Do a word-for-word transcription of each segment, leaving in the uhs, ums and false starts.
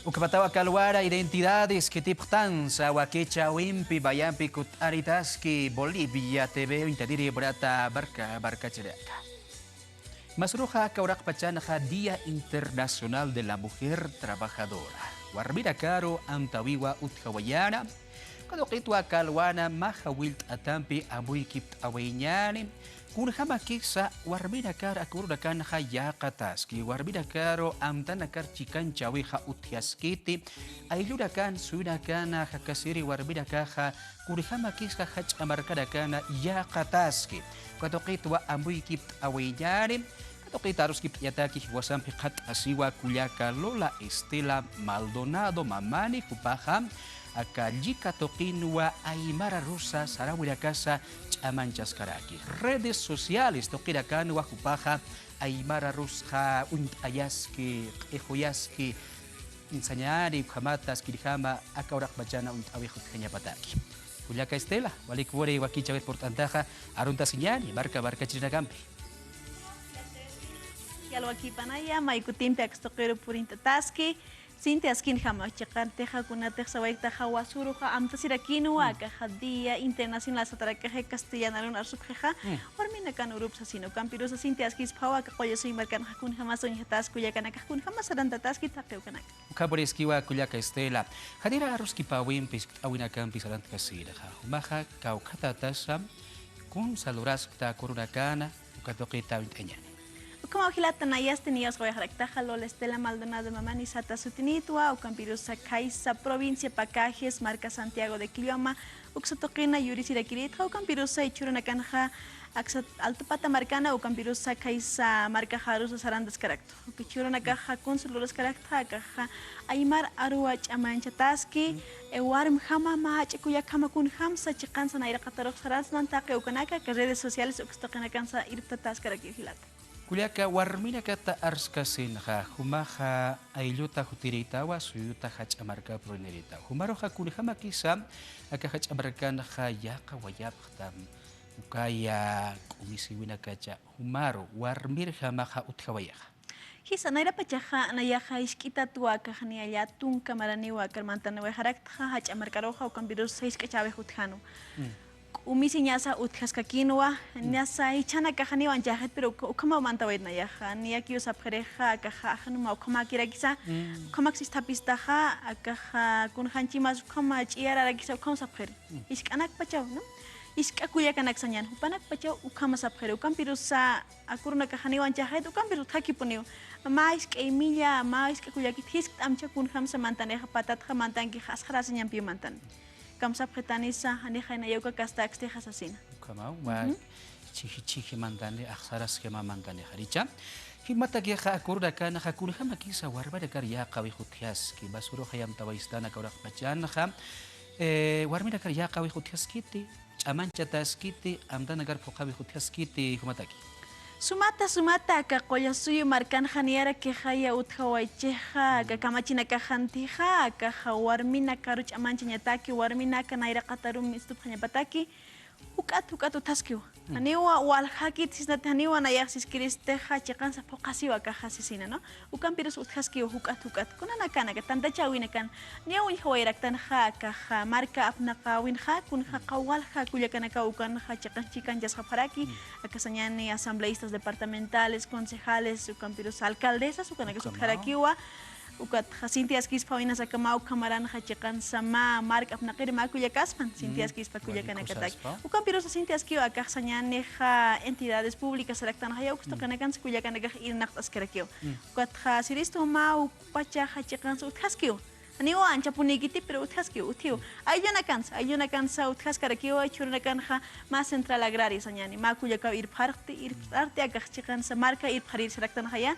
Ukhamatawa aka alwana Identidades khitipxtansa wakichäwimpi mayampi kutt'anitaski Bolivia T V uñtaniri, munata marka markachiraka. Masuruxa aka uraqpachanxa Día Internacional de la Mujer Trabajadora. Warminakaru amtäwiwa utjawayäna. Uka tuqitwa aka alwana mä jawillt'atampi amuykipt'awayañäni. Kunjamakisa warminakar aka urunakanxa yäqataski, warminakaru amtanakar chikanchäwixa utjaskiti, ayllunakan suyunakan jakasiri warminakaxa kunjamakisa jach'a markanakana yäqataski. Uka tuqitwa amuykipt'awayañäni. Uka tuqit aruskipt'añataki jiwasampi qhat'asiwa kullaka Lola Estela Maldonado Mamani, jupaxa aka llika tuqinwa aymar arusa saräwinakasa ch'amanchaskaraki. Redes sociales tuqinakanwa jupaxa aymar arusxa uñt'ayaski, q'ijuyaski, sañäni ukhamata askirjama aka uraqpachana uñt'äwix utjañapataki. Kullaka Estela, walik puri wakichäwir purt'antaxa, aruntasiñäni marka markachirinakampi. Yalwakipanaya, may kutimpi aksa tuqiru purint'ataski, sinti askinjama, chiqantixa kunatix sawayktaxa wasuruxa amtasirakinwa, akaxa Día Internacional satarakixi castellanarun arsupxixa, warminakan urup sasina, ukampirusa sinti askispxawa, aka Qullasuyu markanxa kunjamas uñjatas, kullakanakax kunjamas sarantataski taqi ukanaka. Ukhapuriskiwa kullaka Estela. Janira aruskipäwimpi jiskt'äwinakampi sarantkasirxa. Jumaxa kawkhatätasa, kunsa luraskta aka urunakana, uka tuqita uñt'añäni. Ukhamaw jilata, nayasti niyaw sawayaxaraktaxa Lola Estela Maldonado Mamani sata sutinitwa, ukampirusa khaysa provincia Pacajes, marka Santiago de Quilloma, uksa tuqina yurisirakirïtxa, ukampirusa jichhürunakanxa aksa Altupata markana, ukampirusa khaysa markaxarusa sarantaskarakta. Uka jichhürunakaxa kunsa luraskaraktxa, akaxa aymar aruwa ch'amanchataski, e, warmjama, mä jach'a kullakjama kunjamsa chiqansa nayraqatarux saransnan taqi ukanaka, aka redes sociales uksa tuqinakansa irptataskarakiw jilata. Kullaka, warminakata arksasinxa, jumaxa aylluta jutirïtawa, suyuta jach'a marka purinirïtawa. Jumaruxa kunjamakisa aka jach'a markanxa yäqawayapxtam, ukaya k'umisiwinakacha, jumaru warmirjamaxa utjawayaxa. Jisa, nayrapachaxa nayaxa jisk'itatwa akax niya llätunka maraniwa akar mantaniwayxaraktxa jach'a markaruxa, ukampirusa jisk'achäwix utjänwa. K'umisiñasa utjaskakinwa, nasa jichhanakaxa niwan chäxit, pero ukha-, ukhamaw mantawayt nayaxa, niyakiw sapxirixa, akaxa ajinuma ukhamäkirakisa, ukhamak sisthapistaxa, akaxa kunjanchimas ukhama ch'iyararakisa, ukham sapxiri. Jisk'anakpachaw, ¿no? Jisk'a kullakanak sañän, jupanakpachaw ukhama sapxiri, ukampirusa aka urunakaxa niwan chäxit, ukampirus utjakipuniw. Mä jisk'a imilla, mä jisk'a kullakit jiskt'amcha kunjamsa mantanixa, patatxa mantankixa, asxarasiñampiw mantani. Ukham sapxitanisa, janixa nayaw uka kasta akstixa sasina. Ukhamaw, mä chhiji chhiji mantani, axsarasjama mantanixa. Jichha, jimatakixa aka urunakanxa kunjamakisa warminakar yäqawix utjaski, masuruxa amtawaystan aka uraqpachanxa, e, warminakar yäqawix utjaskiti, ch'amanchataskiti, amtanakar phuqhawix utjaskiti, jumataki. Sumata, sumata, aka Qullasuyu markanxa niyarakixaya utjawaychixa, aka kamachinakaxantixa, akaxa warminakaru ch'amanchañataki, warminaka nayraqataru mistupxañapataki, juk'at, juk'at utjaskiwa. Janiwa waljakit sisnati, janiwa nayax siskiristixa, chiqansa phuqhasiwa akaxa sisina, ¿no? Ukampirus utjaskiw juk'at juk'at. Kunanakan, aka tantachäwinakan, niya uñjawayaraktanxa, akaxa marka apnaqäwinxa, kunjaqa walja kullakanakaw ukanxa chiqan chikanchasxapxaraki, aka sañäni asambleístas departamentales, concejales, ukampirus alcaldesas, ukanakasa utjarakiwa, ukatxa sinti askisphawinas aka mä ukha maranxa chiqansa mä mark apnaqiri mä kullakaspan, sinti askispa kullakanakataki. Ukampirusa sinti askiwa akax sañänixa entidades públicas saraktanxaya, uksa tuqinakansa kullakanakax irnaqt'askarakiwa. Ukatxa siristu mä ukpachaxa chiqansa utjaskiwa. Janiwa anchapunïkiti, pero utjaskiw, utjiw. Ayllunakansa, ayllunakansa utjaskarakiwa, jichhürunakanxa mä central agraria sañäni, mä kullakaw irpxarti, irpxarti, akax chiqansa marka irpxarir saraktanxaya.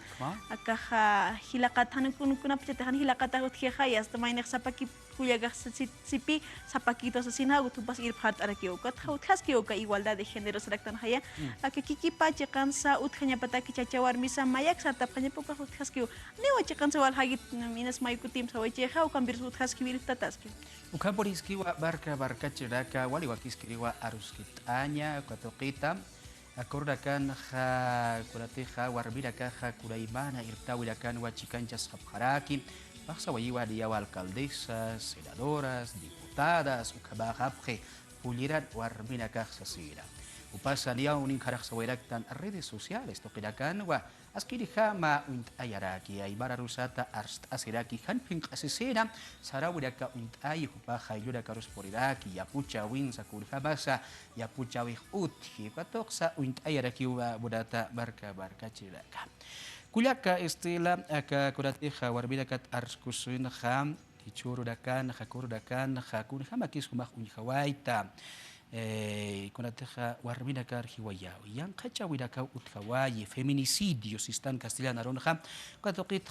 Akaxa jilaqat, jan kun-, kunapachatix jan jilaqatax utjixaya, hasta maynix sapaki kullakax si-, sipi sapakitwa sasinxa, ukat jupas irpxart'arakiwa. Ukatxa utjaskiw uka igualdad de género saraktanxaya. Aka kikipa chiqansa utjañapataki chacha warmisa mayak sartapxañapa ukax utjaskiw. Niwa chiqansa waljakit, inas may kutimp sawaychixa, ukampirus utjaskiw irptataskiw. Ukhampuriskiwa marka markachirinaka, wali wakiskiriwa aruskipt'aña, uka tuqita. Aka urunakanxa, kunatixa, warminakaxa, kunaymana irptäwinakanwa chikanchasxapxaraki. Jupax sawayiwa niyaw alcaldesas, senadoras, diputadas, ukhamax apxi pulliran warminakax sasina. Jupasa niyaw uñjarax sawayraktan redes sociales tuqinakanwa, askirjama uñt'ayaraki, aymar arusata arst'asiraki, jan phinq'asisina, sarawinaka uñt'ayi, jupax ayllunakarus puriraki, yapuchawinsa kunjamasa, yapuchawix utji, uka tuqsa uñt'ayarakiwa munata marka markachirinaka. Kullaka Estela, aka kunatixa warminakat arskusinxa, jichhürunakanxa, kurunakanxa, kunjamakis jumax uñjawayta, eh, kunatixa warminakar jiwayaw, yanqhachawinakaw utjawayi, feminicidio sistan castellan arunxa, uka tuqitxa